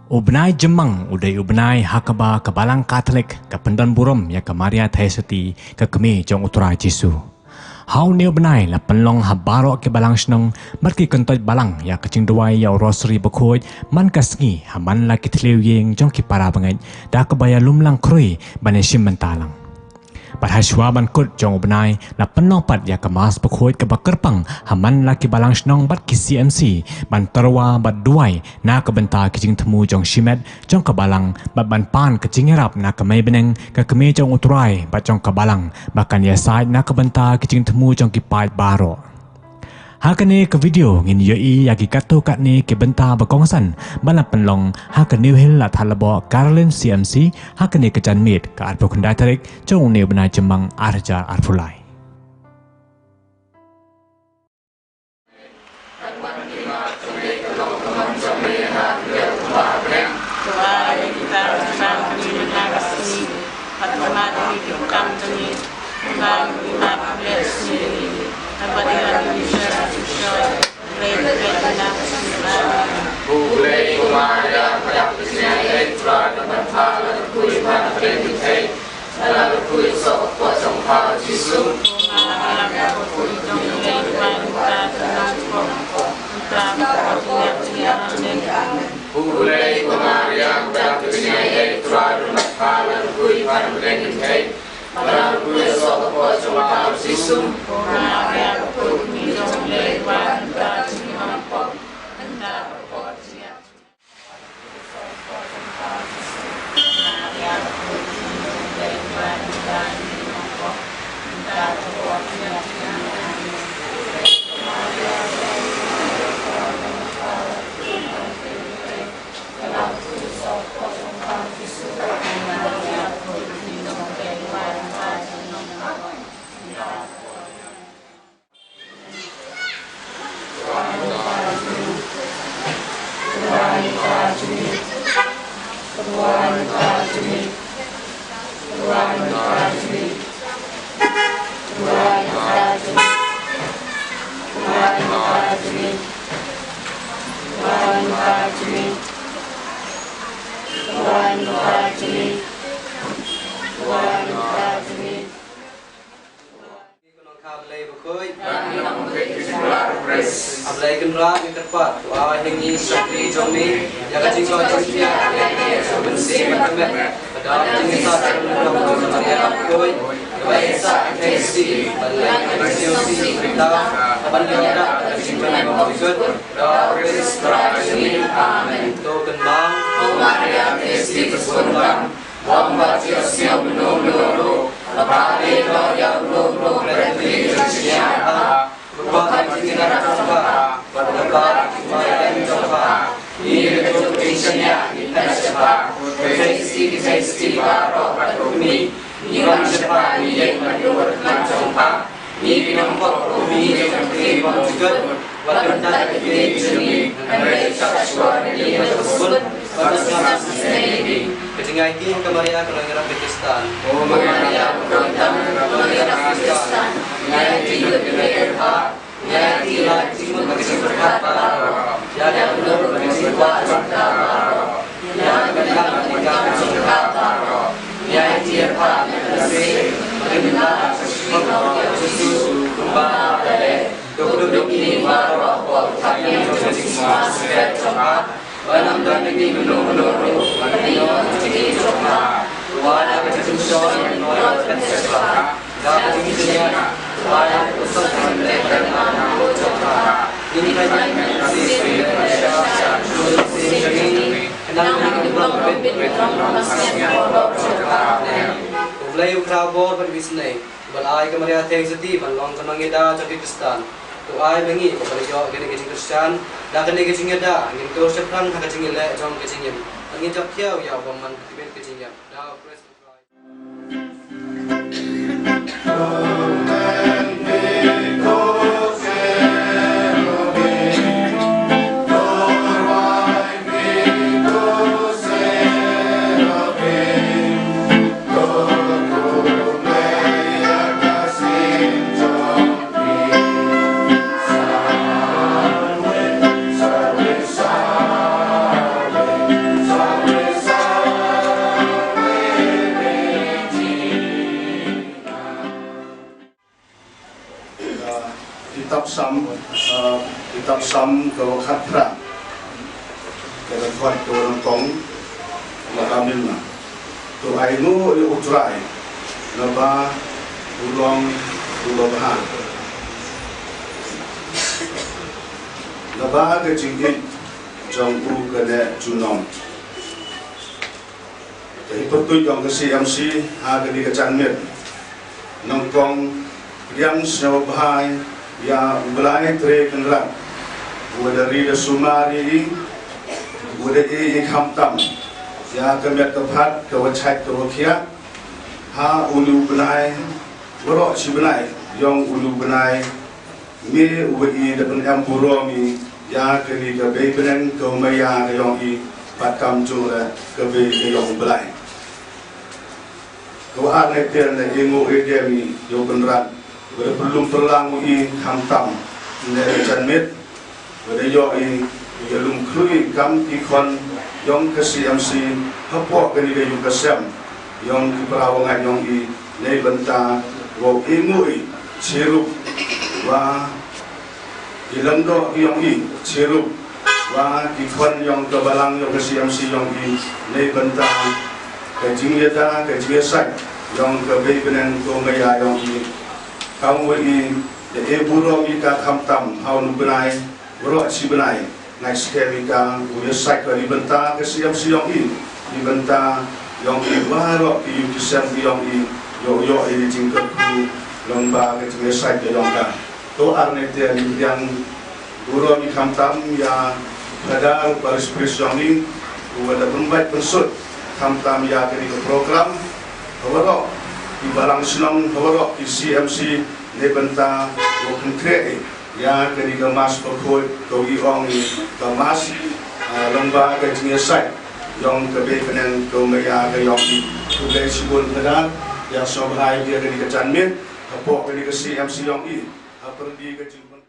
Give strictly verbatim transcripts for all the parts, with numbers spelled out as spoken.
U bnai Jymmang u dei u bnai ha kaba ka Balang Katholik ka pyndon burom ïa ka Maria Theisotti, ka kmie jong u Trai Jisu. Ha une u bnai la pynlong ha baroh ki balang shnong bad ki kyntoit balang ïa ka jingduwai ïa u Rosary bakhuid man ka sngi ha man la ki thliew ïing jong ki para bangeit, da kaba ïalum lang khrui ban ïashim bynta lang. Bad ha shuwa ban kut jong u bnai la pynlong pat ïa ka Mass bakhuid kaba kyrpang ha man la ki balang shnong bad ki C M C ban tyrwa bad duwai na ka bynta ki jingthmu jong shimet jong ka balang bad ban pan ka jingïarap na ka Mei Bneng, ka kmie jong u Trai bad jong ka balang, ba kan ïasaid na ka bynta ki jingthmu jong ki paid baroh. Ha kane ka video ngin ïohi ïa ki katto katne ki bynta ba kongsan ba la pynlong ha ka New Hill Ladthadlaboh Caroline C M C ha kane ka janmiet ka arphew khyndai tarik jong une u bnai Jymmang ar hajar arphew lai. Khublei Kynrad, ngi kyrpad, to ai ha ngi shakri jong me ïa ka jingkoit jingkhiah, ïa ka mynsiem bad ka met, bad da ka jingïasah jong ka Maria bakhuid, kaba ïaisah ïa ka Theisotti, ban leh ïa ka Theisotti, ban ïoh da ka jingpynlong bakhuid, da U Khrist Trai jong ngi. Amen. To kynmaw, ko Maria Theisotti, ka sngewbha, Wan bad ïa u sngewbha mynno mynno ruh, haba ïeit noh ïa u ruh ruh, bad ïa u sngewbha, bad ïa u sngewbha, bad ïa u sngewbha, ngi ïa ka jingshaniah ngi pynshaniah, ki Theisotti, ki Theisotti baroh bad u kmie, ngi pynshaniah, ngi ïeit bad ïa u kmie jong pha. Ngi ki nongpop, ngi ki nongpop, wat kyntait ïa ki jong ngi, hynrei shah shuwa ngi ïa ka bun, wat kyntait ïa ki. Ka jingai ki ha ka Maria ka nongïarap ki Khristan. O Maria, ka nongïarap ki Khristan. Ngi ïa ki lut ki ïa ka, ngi ïa ki la ki mut ka jingpyrkhat baroh. Ïa ka lut ka jingpyrkhat baroh. Khublei u Khraw bor bad u isynei, uba la ai ka Maria Theisotti ban long ka nongïada jong ki Khristan. To ai ba ngi, uba la ïoh kane ka jingkyrshan, da kane ka jingïada, ngin tur shaphrang ha ka jingïaleh jong ka jingim. Ngin jop thiaw ïa u bymman ka tbit ka jingïap. Da u Khrist u Trai. Kitab Salm, eh, kitab Salm ka ba khatphra. Ka dkhot ka ba nyngkong, la ka mih na. To ainguh ïa U Trai, naba u long uba bha. Naba ka jingïeit jong u ka neh junom. Te i pyrtuit jong ka C M C ha kane ka janmiet. Nyngkong, pdiang sngewbha ïa U Blai Trai Kynrad, uba da ri da sumar ïa i, uba da ïeit ïa i khamtam, ïa ka met ka phad, ka ba shait ka ba khiah, ha une u bnai, baroh shi bnai, jong une u bnai, me uba i da pynem burom ïa kane ka bei bneng ka maïa ka jong i, bad kumjuh ruh ka bei ka jong U Blai. Ka ba ar ne te ne i nguh i dem i ïa u Kynrad, ba da pynlum pynlang u i khamtam ne ka janmiet, ba da ïoh i ïa lum khlui kam ki khon jong ka C M C hapoh kane ka ïing ka sem jong ki para bangeit jong i, na bynta wow i nguh i chirup wa ki lyngdoh ki jong i, chirup wa ki khon jong ka balang jong ka C M C jong i, na bynta ka jingïada ka jingïasaid jong ka bei bneng ka maïa jong i. Kam wa i da e burom ïa ka khamtam ha une u bnai, baroh shi bnai. Ngai skhem ïa ka u ïasaid ka na bynta ka C M C jong i, na bynta jong i baroh ki ïing ki sem ki jong i, ïoh ïoh i jingkyrkhu lyngba ka jingïasaid ka jong ka. To ar ne te ngi pdiang burom ïa khamtam ïa Phadar Parish Priest jong i, uba da pynbeit pynsut khamtam ïa kane ka program. Ha baroh ki balang shnong, ha baroh ki C M C, na bynta u pynkhreh ïa kane ka Mass bakhuid, ka wi ong i ka Mass, ah, lyngba ka jingïasaid jong ka bei bneng ka maïa ka jong i. Khublei shibun Phadar, ïa sngewbha ïa kane ka janmiet hapoh kane ka C M C jong i, ha pyrdi ka jingpynkhreh.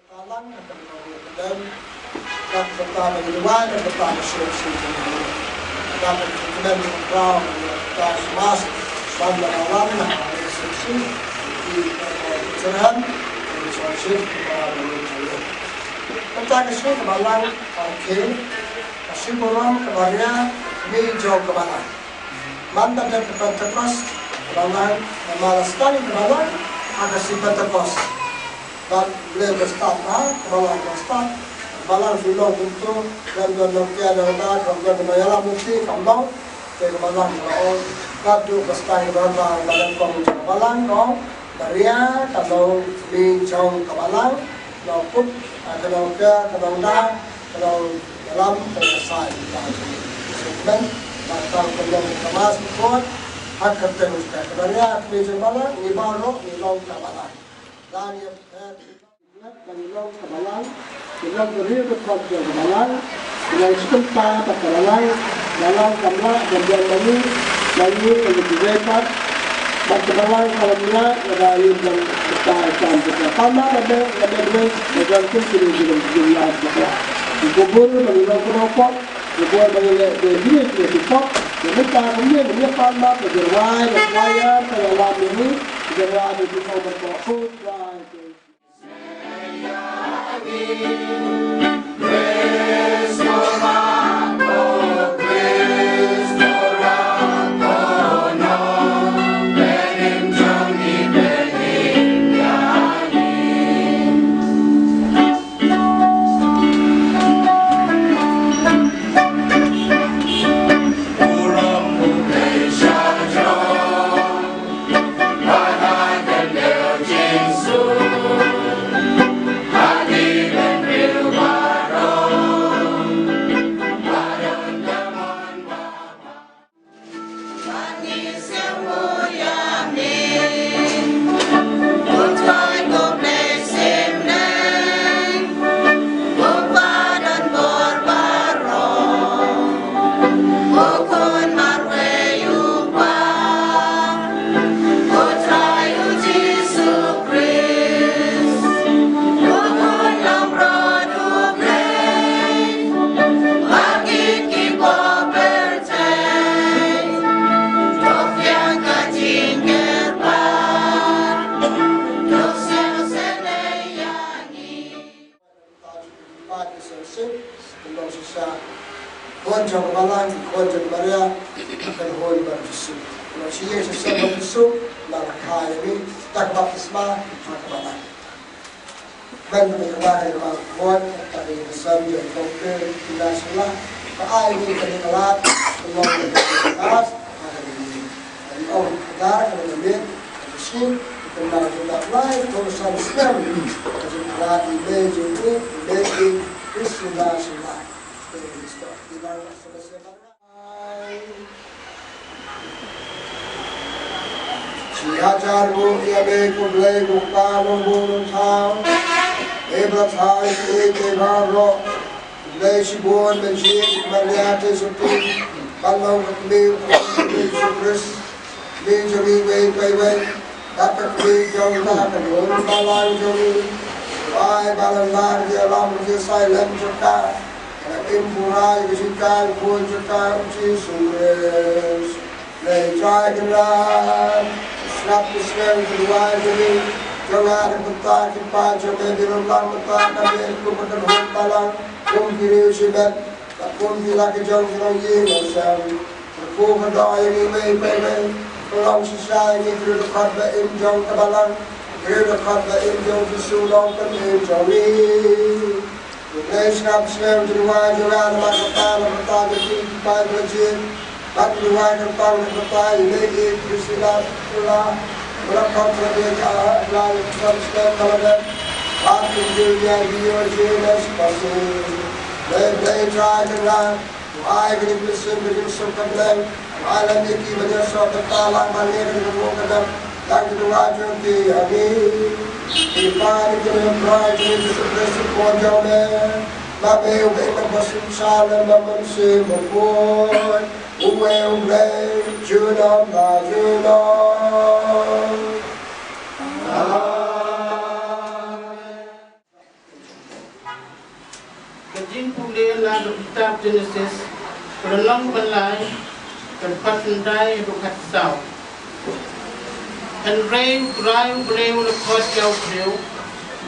Ka lang ka kan long ka dang. Ka bynta ka ngi duwai, ka bynta ka shisha shisha ka ngi. Ka bynta ka ngi duwai, ka bynta ka Christmas, ban da ka lang na ka shisha shisha. Ki ka ka Israel, ka shisha shisha ka ka ngi duwai. Bynta ka shisha ka ba lang, ka khie, ka shisha burom ka ba ria, ngi jong ka ba lang. Man ka dei ka Pentecost, ka ba lang, ka ba la start ka ba lang, ha ka sngi Pentecost. Bad Blei u la start ha ka ba lang, ka start. Ka ba lang shu long kumto, lem don nongkea nongda, kam don nongïalam lynti, kam don. Te ka ba lang ka ong, ka dei ka start ka ba lang, ka ba lang kong jong ka ba lang, kong. Ba ria ka long ngi jong ka ba lang, long kup, ah, ka long ka, ka long da, ka long ïalam, ka long sai, ka long sai. Sukmen, ba tang ka long ka Mass bakhuid, ha ka kyrteng ka ba ria ka ngi jong ka ba lang, ngi baroh ngi long ka ba lang. Da ngi, eh, ba ngi long ka ba lang. Ki long ka riew ka thok jong ka balang. Ki long shi kynta bad ka balang. Balang kam lah ban ïaid ma ngi. Ma ngi ka ngi tyrei pat. Bad ka balang ka lam ïaid lada ngi don bynta ïa ka. Pynban ba dei, ba dei, ba dei, ba don kum kine ki long ki long ïaid bakla. Ki kubur ba ngi long kano pop. Ki kubur ba ngi leh dei kine kine ki pop. Ki mynta kumne ba ngi pynban ba ngi rwai, ba rwai ïa ka ïalam ïa ngi. Ki rwai ba ki pop ba ko. Khun jong ka Balang, khun jong ka Maria, ka khun bad u Jisu. Ngi ïa shisha bad u Jisu, na la kha ïa ngi, da ka baptisma, ha ka Balang. Ban ka ba ka ba ka khun, ka ba ka sam jong ka khun, ki na sula, ka ai ngi ka ni ka lad, ka long ka pas, ha ka ni. Ani ong ka dar ka ni mit, ka shin, ka na ka da lai, ka san snem, ka jong ka lad, i be jong i, i be i, Kristus na sula. Shi hajar nguh ïa me ko Blei ko Kpa Nongbuh Nongthaw. Me ba la thait ïa ki baroh. Ko Blei shibun, me jied ïa ka Maria te sophi. Ban long ka kmie u Jisu Khrist. Kmie jong ngi iwei pa iwei, bad ka kmie jong ka, ka Nongbalang jong ngi. Ai ba la lar ïalam ïa ka sai lem jong ka. Ka im pura ïa ka jingkyrkhu jong ka, u Jisu Khrist. Lei Trai Kynrad, sngap ïa ka sneng ka duwai jong ngi. Jong nga da ka bynta ki paid jong me, ki ruh lang bynta ka me, kum ka Nongbalang, kum ki riew shimet. Bad kum ki la ki jong ki nongïing nongsiang. Kyrkhu kyrdoh ïa ngi iwei pa iwei. Pynlong shisha ïa ngi ki riew dkhot ba im jong ka Balang. Ki riew dkhot ba im jong u Jisu Nongpynim jong ngi. Ko Blei sngap sngewthuh ïa ka duwai jong nga namar kata, namar kata jong ki paid ba la jied. Bad ka duwai kyrpang ka kyrpang ïa ngi ki Khristan. Ula, ula khot ïa ka la sngap sngewthuh ïa ka. Bad ki jingïa ïa ki ïa ki ïa ki Blei, Blei Trai Kynrad. Ko ai ka jingsuk, ka jingsuk ka Blei. Ko ai lem ïa ki ban ïasoh bynta lang ban leh ka jingmut ka dap. Lang ka jingmut jong ki ha ngi. Ki Kpa, ki jingmut Trai jong ngi Jisu Khrist, ko jong me. Ba me u ba ïeit, ba sumsang lem bad Mynsiem Bakhuid. Uwei u Blei junom la junom. Amen. Ka jingpule na ka kitab Jenesis, ka lynnong kaba lai, ka dkhot khyndai haduh khatsaw. Hynrei U Trai U Blei u la khot ïa u briew,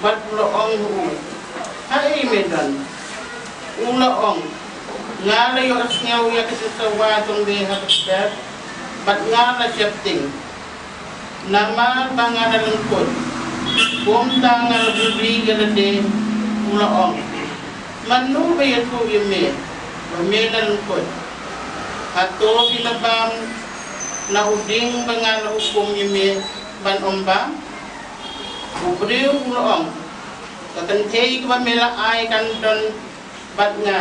bad u la ong ha u, haei me don? U la ong, nga la ïohsngew ïa ka jingsawa jong me ha ka step, bad nga la sheptieng. Namar ba nga la lyngkhuit, kumta nga la buri ïa lade. U la ong, mano ba ïathuh ïa me ba me la lyngkhuit? Hato phi la bam na u dieng ba nga la hukum ïa me ban ym bam? U briew u la ong, ka kynthei kaba me la ai kan don bad nga,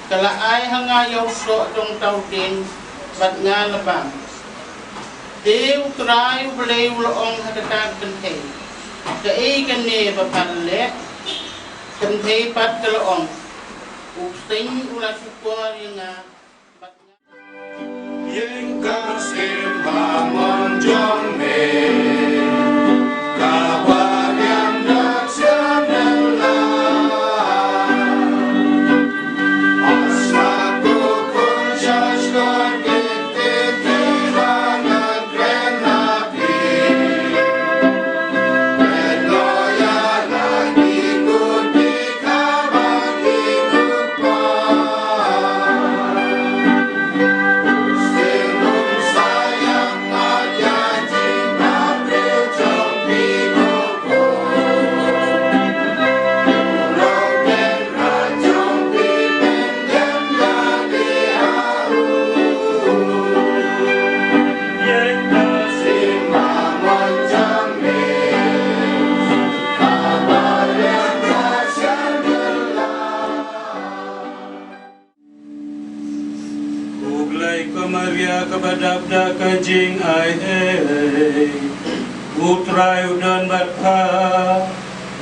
ka la ai ha nga ïa u soh jong uta u dieng, bad nga la bam. Te U Trai U Blei u la ong ha kata ka kynthei, kaei kane ba phan leh? Kynthei pat ka la ong, u bseiñ u la shukor ïa nga, bad nga Ïing ka siem ha mon jong me, kaba biang da ksiar nylla. Asma ko khun shashkor ki, ki, ki ba ngan kren na phi. Kren lo ïa la ki khun ki, kaba ki khun pa. U Blei, ko Maria kaba dap da ka jingai-ei, U Trai u don bad pha,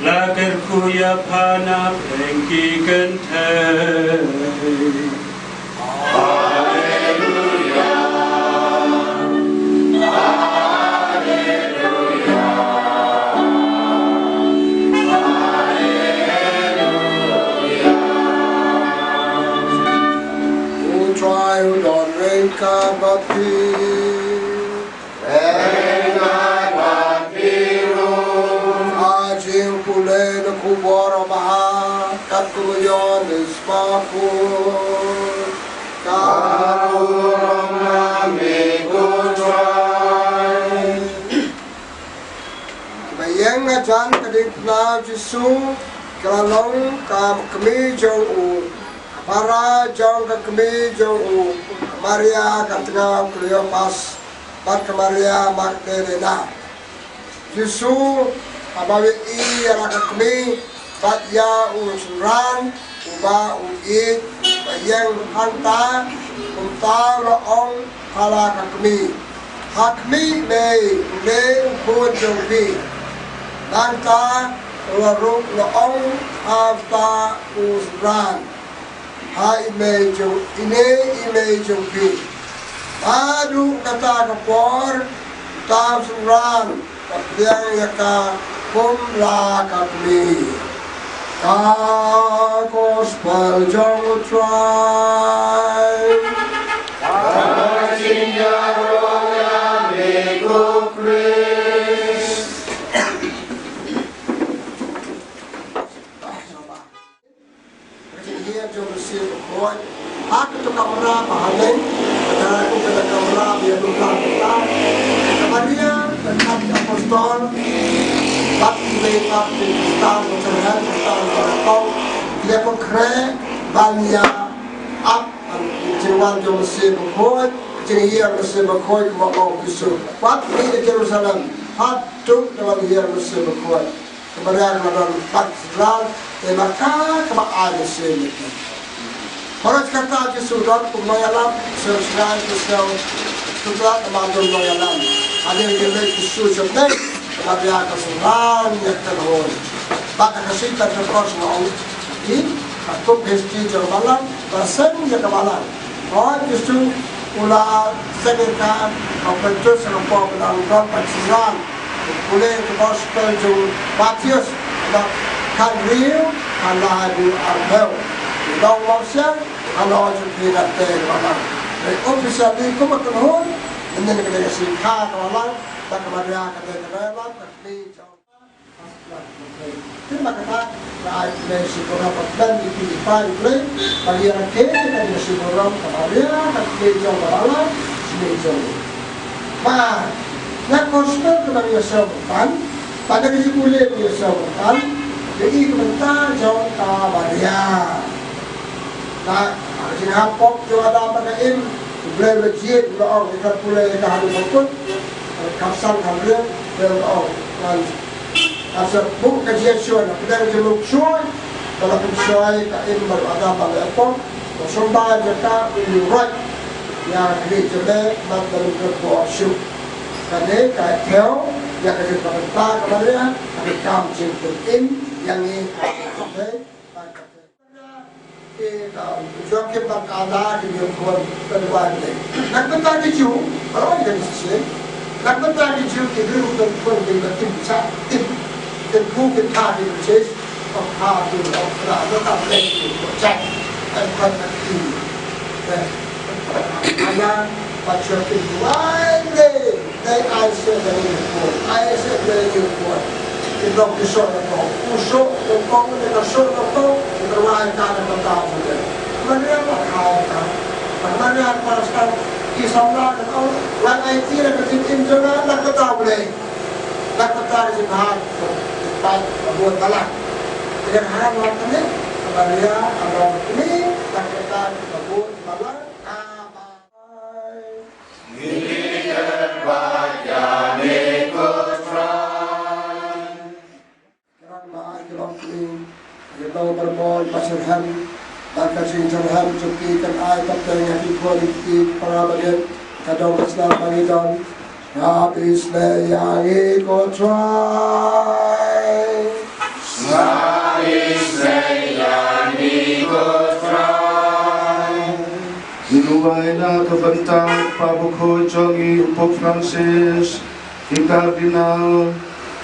la kyrkhu ïa pha na pdeng ki kynthei. Haleluya. Haleluya. Haleluya. U Trai u don ryngkat bad phi. Ryngkat bad phi ruh. Ka jingpule na ka khubor babha katkum u Ïoannis Bakhuid. Nga jan ka ding tnaw Jisu, ka la long ka kmie jong u, ka para jong ka kmie jong u, ka Maria ka tngaw Kleopas, bad ka Maria Magdalena. Jisu, haba u ïohi ïa la ka kmie, bad ïa u synran, uba u ïeit, ba ïeng hangta, kumta u la ong ha la ka kmie. Ha khmih, mei, une u khun jong phi. Nangta u la ruh u la ong ha uta u synran, ha i mei jong, ine i mei jong phi. Naduh kata ka por, uta u synran u la pdiang ïa ka kum la ka kmie. Ka Gospel jong U Trai. Ka jingïaroh ïa me ko Khrist. Ka jinghiar jong u Mynsiem Bakhuid. Ha kato ka kamra ba ha leng, ka dei kum ka kamra ba ïa dum lang kita. Ka Maria, ka kat ka apostol, bad ki lei bad ki Khristan, ka Khristan, ka Khristan, ka Khristan, ki lei ko khreh ban ïa ap, ka jingwan jong u Mynsiem Bakhuid, ka jinghiar u Mynsiem Bakhuid, kumba ong u Jisu. Wat ngi na Jerusalem, haduh ka wan hiar u Mynsiem Bakhuid. Ka Maria ka la don bad u synran, te markata kaba ai mynsiem ïa ki. Baroh kata Jisu u don kum u nongïalam, sngewsynei, sngewsynei, sngewsynei namar u don u nongïalam. Hadien ba leit Jisu sha bneng, ka Maria ka synran ïa ka kynhun. Bad ha ka sngi Pentekost nga ong, ki, ka kup history jong ka balang, ba seng ïa ka balang. Hooid, Jisu u la seng ïa ka, ka Pentekost, ka por ba dang don bad u synran. Pule ka Gospel jong u Mathaios, bad khathynriew, khatlai haduh arphew. Ngi ong mawsiang, halor jong phi na te ka balang. Dei officially kum ka kynhun, mynnin ka dei ka sngi kha ka balang, bad ka Maria ka dei ka nongïalam, ka kmie jong Te ba kata, ka ai Blei shibun ha ka plan ïa ki para Blei, ba ïa ka kane ka dei ka shibun rom ka Maria, ka kmie jong ka Balang, kmie jong u. Ba, na Gospel kaba ngi ïohsngew mynta, ba na ka jingpule ngi ïohsngew mynta, ïa i ka bynta jong ka Maria. Ka, ka jinghap pop jong Adam bad ka Im, U Blei u la jied, u la ong, ïa ka pule ïa ka haduh ba kut, ka san ka hynriew, U Blei u la ong, ngan, ngan sa buh ka jingïashoh na pdeng jong u shuh, ba la pynshoi ka Im bad u Adam ba la ïapop, u symbai jong ka, u ïuhroit ïa ka khlieh jong me, bad ba ym don bor shuh. Kane ka thew ïa ka jingpynbynta ka Maria, ka kam jingpynim ïa ngi ha ka Te, ka, Joakim bad Anna ki ïa khun, kan wan de. Nang bynta ki Jiw, baroh ki shisien. Nang bynta ki Jiw ki ïa khun, khun ki ïa tim sa, tim. Tim ku ki tha ki ïa chase, of tha ki of tha, no ta ble ki ko chai. An khun na ki. Eh. Anna, bad Joakim, wai de. Dei ai se dei ïa u Blei, ai se dei ïa u Blei. Ki dok ki sot na kong, u sot na kong, ne ka sot na kong, u tyrwa ai ka na ka ta u Blei. Mane ba ka ai ka. Mane ba ka sot ki samla na kong, wan ai ti na ka tin tin jong na ka ta u Blei. Na ka ta ki ha, pat ka buat bala. Ki ha ma ka ne, ka Maria, ka buat ni, na ka ta ka buat bala. Amen. Ka dang ba ai ka long kmie, ka dang ba bor ba syrhem, ba ka jingïasyrhem jong ki kan ai pateng ïa ki khun ki para ba dei, ka dong ka sla ba ngi don. Nga isynei ïa ngi ko Trai. Nga isynei ïa ngi ko Trai. Ngi duwai na ka bynta u Kpa Bakhuid jong ngi u Pope Francis, ki Cardinal,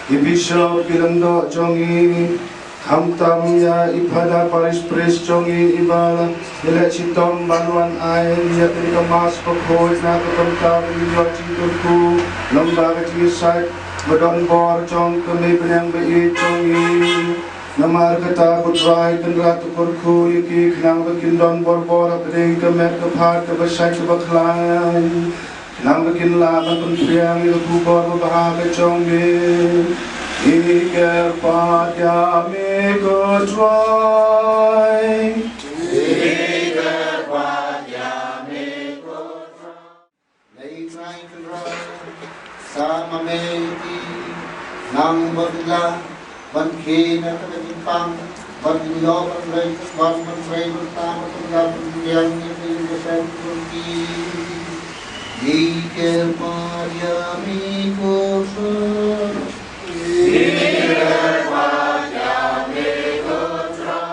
ki Bishop, ki lyngdoh jong ngi, khamtam ïa i Father Parish Priest jong ngi iba la ïaleh shitom ban wan ai ïa kane ka Mass bakhuid na ka bynta ba ngin ïoh jingkyrkhu lyngba ka jingïasaid ba don bor jong ka Mei Bneng ba ïeit jong ngi. Namar kata ko Trai, kynrad kyrkhu ïa ki khnang ba kin don borbor hapdeng ka met ka phad kaba shait kaba khlaiñ. Khnang ba kin lah ban pynphriang ïa ka khubor babha ka jong me. Kyrpad ïa me ko Trai. Lei Trai Kynrad, sa ma me ki nang bad la ban khie na ka jingpang, ban ïoh ban lei ban ban trei ban tam ban ïap ban biang ïa ki jingïaseng ki. Ngi kyrpad ïa me ko Trai. Ngi kyrpad ïa me ko Trai.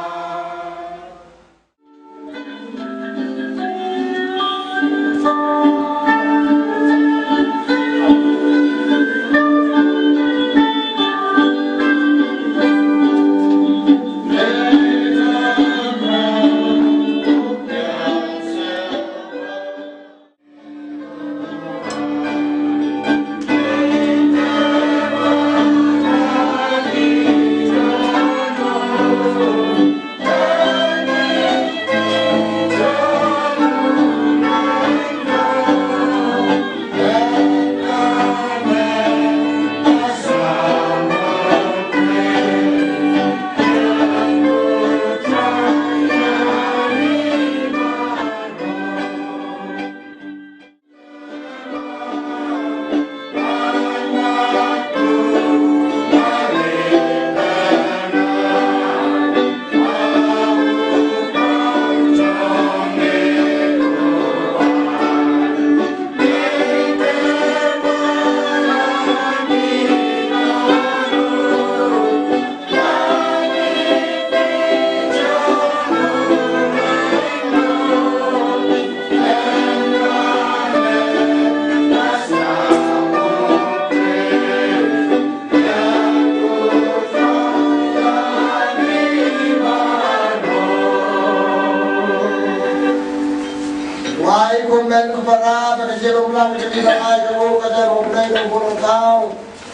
Wai kumne ko para ba ka jingïalang ka jingïalang ka jingïalang ka jingïalang.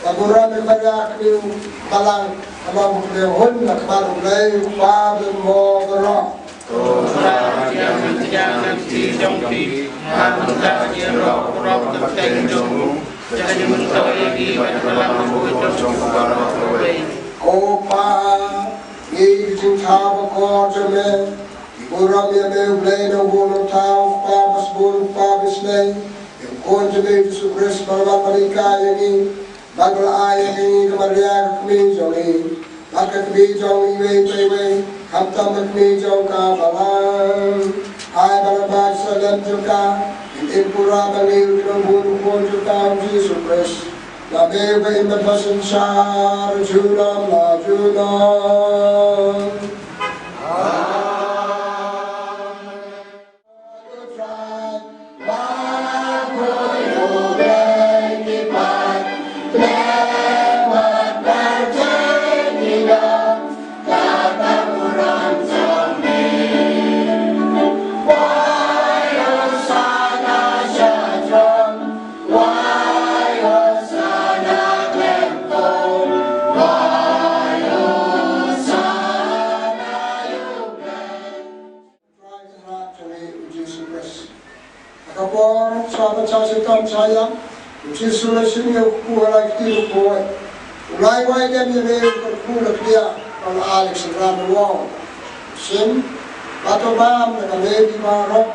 Ka burom ïa ka balang, ka long ka hun na ka balang, ka pa ba mo ka ro. Ko Pa, ngi jingthaw ba ko jong me, ngi burom ïa me U Blei nongbuh nongthaw, ko Pa ba sbun, ko Pa ba shlei, ïa ko jong me Jisu Khrist ba la wan ban hikai ïa ngi. Bad ba la ai ïa ngi ka Maria ka kmie jong ngi, bad ka kmie jong ngi iwei pa iwei, khamtam ka kmie jong ka balang. Ai ba la bad sa lem jong ka, in im pura ba ngi ruh ki nongbun u khun jong ka U Jisu Khrist. La me uba im bad ba synshar junom la junom. Amen. Trai Kynrad jong ngi U Jisu Khrist. Ha ka por sha ba sha shitom sha ïap, U Jisu u la shim ïa u kpu ha la kti bakhuid. U la ai wai dem ïa me u kyrkhu la kdiah, bad u la ai ïa ka synran u ong, shim bad to bam na ka me phi baroh.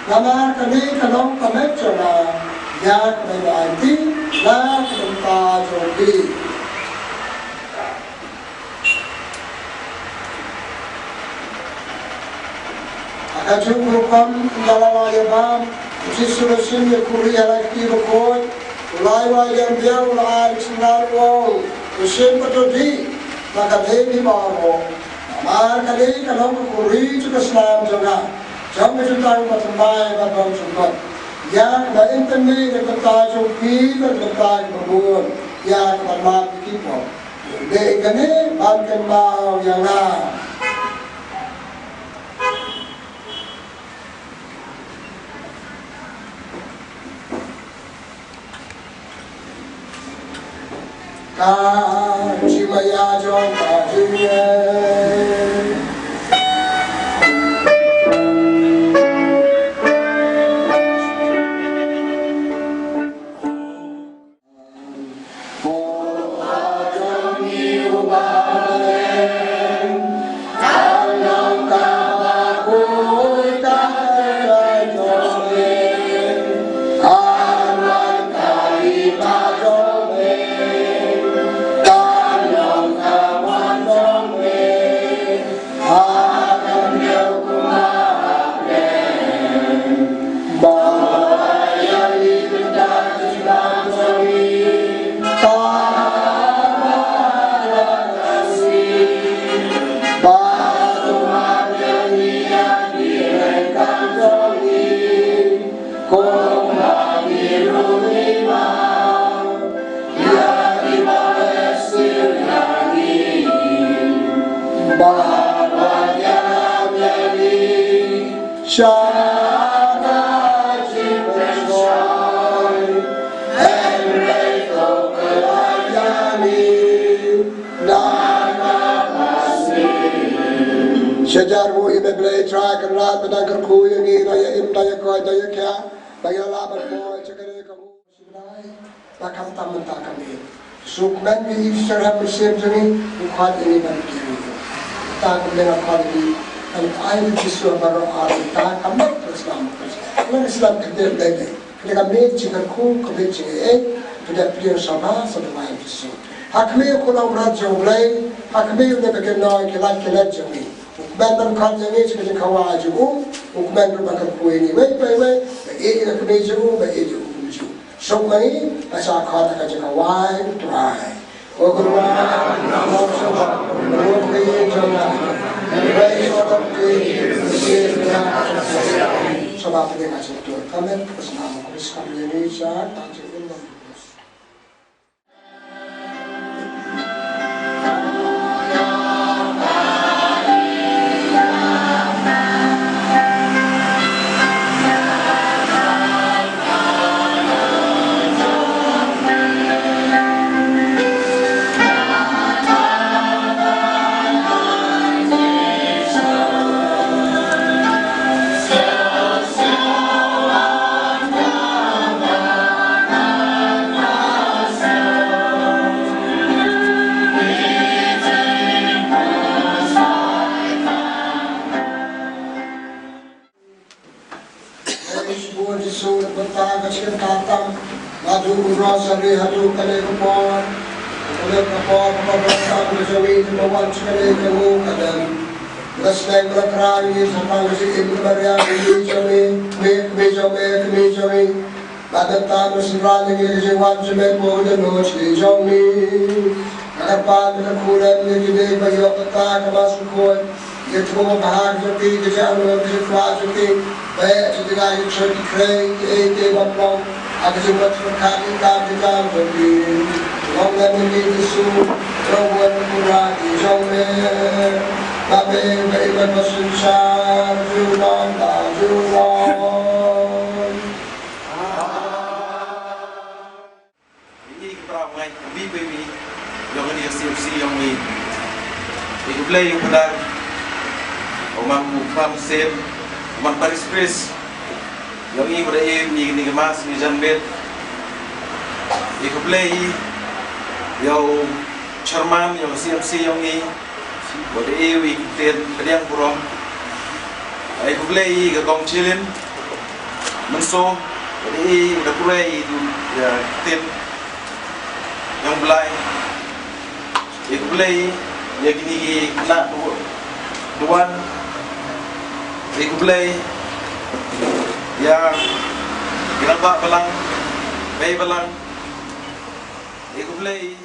Namar kane ka long ka met jong nga, ïa kaba ai ti na ka bynta jong phi. Ha kajuh ka rukom ynda la ïa bam, U Jisu u la shim ïa ka khuri ha la kti bakhuid, u la ai wai dem biang, u la ai ïa ka synran u ong, to shim bad to dih na kane phi baroh. Namar kane ka long ka khuri jong ka snam jong nga, jong ka jutang bathymmai bad bymjukut, ïa kaba in pynmih na ka bynta jong phi bad na ka bynta kiba bun, ïa kaba map ïa ki pop. Dei kane ban kynmaw ïa nga. Ka jingmaïa jong ka jingeh. Sha jar nguh ïa me Blei Trai Kynrad ba dang kyrkhu ïa ngi, da ïa im, da ïa koit, da ïa khiah, ba ngi la lah ban poi sha kane ka nguh. Sngewbha, ba khamtam mynta ka miet. Sngewkmen ïa i Trai ha mynsiem jong ngi, u khot ïa ngi ban kyrkhu. Ta ka miet la khot ïa ngi, ban ai ïa Jisu baroh ar, ta ka miet ka snam ka snam. Ngan snam ka miet dei dei. Kane ka miet jingkyrkhu, ka miet jingaiei, ka dei pdiang sngewbha, sngewbha ïa Jisu. Ha khmih u khun nongmrad jong U Blei, ha khmih une ba kynnoh ki lait ki lait jong ngi. U kmen ban khot ïa ngi sha ka jingkhawai jong u, u kmen ruh ban kyrkhu ïa ngi. Wei pa wei, ba ïeit ïa ka kmie jong u, ba ïeit ïa u khun jong u. Suk ma ngi, ba sa khot ha ka jingkhawai U Trai. O Kynrad, nang sngewbha, ruh ka ïeit jong nga. Wei sha ka kmie, sngewbha pdiang ka jingtur. Ka miet ka snam u Khrist ka ïa ngi sha ka jingim. Shibun Jisu, na ka bynta ka jingkyrkhu tam, naduh u Rosary haduh kane ka por, kane ka por, ka por tam ka jong ngi, kaba wan sha kane ka nguh ka dem. Nga sneng ba la kra ïa ngi shaphang ka jingim ka Maria, kmie jong ngi, kmie, kmie jong me, kmie jong ngi. Bad mynta me Trai, ïa ngi ka jingwan jong me, ko da nud ki jong ngi. Nga kyrpad, nga kyrkhu lem ïa kine ba ïoh kata ka Mass Bakhuid. Ïa ka bha ka jong ki, ka jingangnud, ka jingkwah jong ki. Ba ïa ki jingïaid ki jong ki, ki ei ki ei ba pynlong. Ha ka jingmut jingpyrkhat ki kam ki jam jong ki. Long lem ïa ki Jisu, Trai u Kynrad ki jong me. Ba me, ba ïa me ba synshar, junom, ba junom. Ïa ngi ki para bangeit, iwei pa iwei jong kane ka C M C jong ngi. Ïa U Blei u Kpa, u Khun, u Kpa Mynsiem, u Khun Parish Priest jong ngi, ba da ïoh ïa kane ka Mass, kane ka janmiet. Ïa U Blei ïa u Chairman jong ka C M C jong ngi, ba da ïoh ïa ka ktien pdiang burom. Ai khublei ïa ka Kong Chilin Mynso, ba da ïoh ïa ka ktien jong U Blei. Ai khublei ïa kine ki khynnah duwan. Ai khublei ïa ki rangbah balang, mei balang. Ai khublei